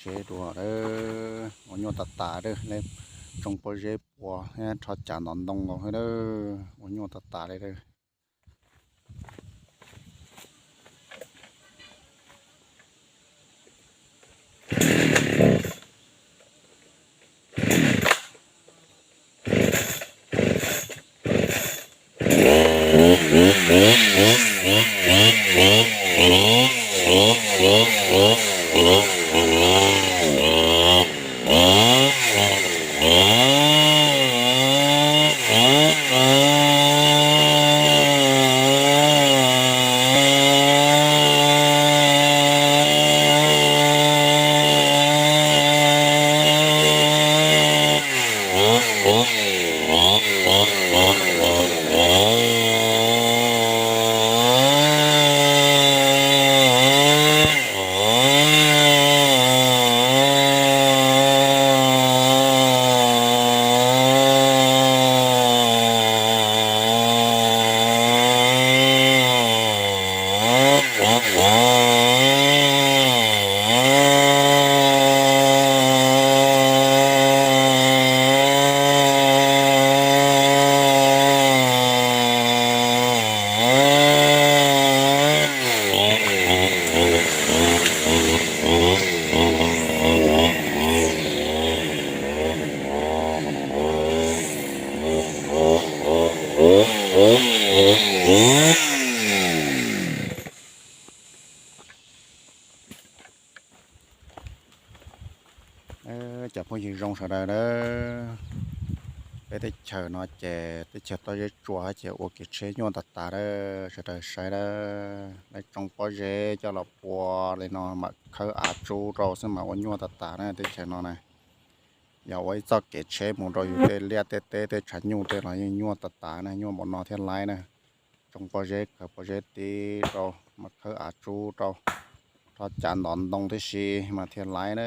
Tsheb dua lawm, ua nyuaj tas tas lawm, tsoo pob zeb puas thiab rho cav ntov ntoo nkaus lawm, ua nyuaj tas tas li lawm. Cov phooj ywg zoo sawv daws na, peb teb chaws no ces teb chaws toj zeb tsuas ces ua kev tsheb nyuaj tas tas na, sawv daws saib na, lawv tsoo pob zeb coj los pua li no mam khawb av tsub rau xwb mas ua nyuaj tas tas na teb chaws no na. Yog ua ib txoj kev tsheb mus rau yus tej liaj tej teb tej tshav nyuj tej los yeej nyuaj tas tas na, nyuaj npaum no thiaj laib na. Tsoo pob zeb, khawb pob zeb tib rau, mam khawb av tsub rau, rho cav ntov ntoo tib si mas thiaj laib na,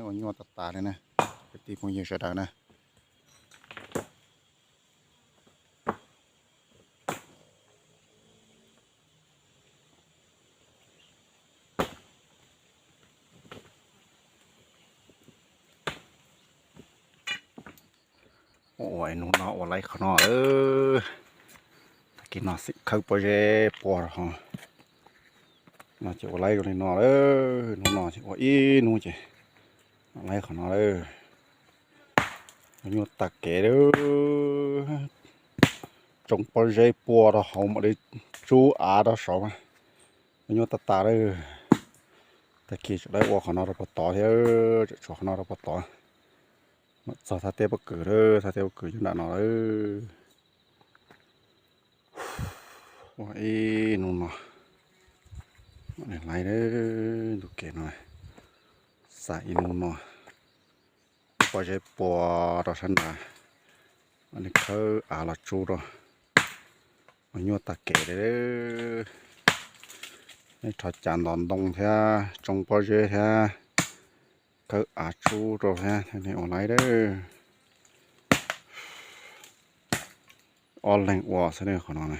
ua nyuaj tas tas li na, kwv tij phooj ywg sawv daws na. Ua ib hnub no ua laib qhov no, tag kis no xwm khawb pob zeb pua rau hauv. No ces ua laib zoo li no lawm, hnub no ces ua ib hnub ces laib qhov no lawm. Ua nyuaj tag kev lawm. Tsoo pob zeb pua rau hauv mam li tsub av rau saud mas ua nyuaj tag tag lawm. Tag kis tseem laib ua qhov no rau puag tod thiab, tseem tshuav qhov no rau puag tod. Mam txog thaj teb pob kws lawm, thaj teb pob kws nyob nram no lawm. Ua ib hnub no, laib ntug kev no, xa ib hnub no, pob zeb pua rau sab nrad, mam li khawb av los tsub rau. Ua nyuaj tag kev li. Nej rho cav ntos ntoo thiab tsoo pob zeb thiab khawb av tsub rau thiab thiaj li ua laib lawm. Ob leeg ua xwb qhov no.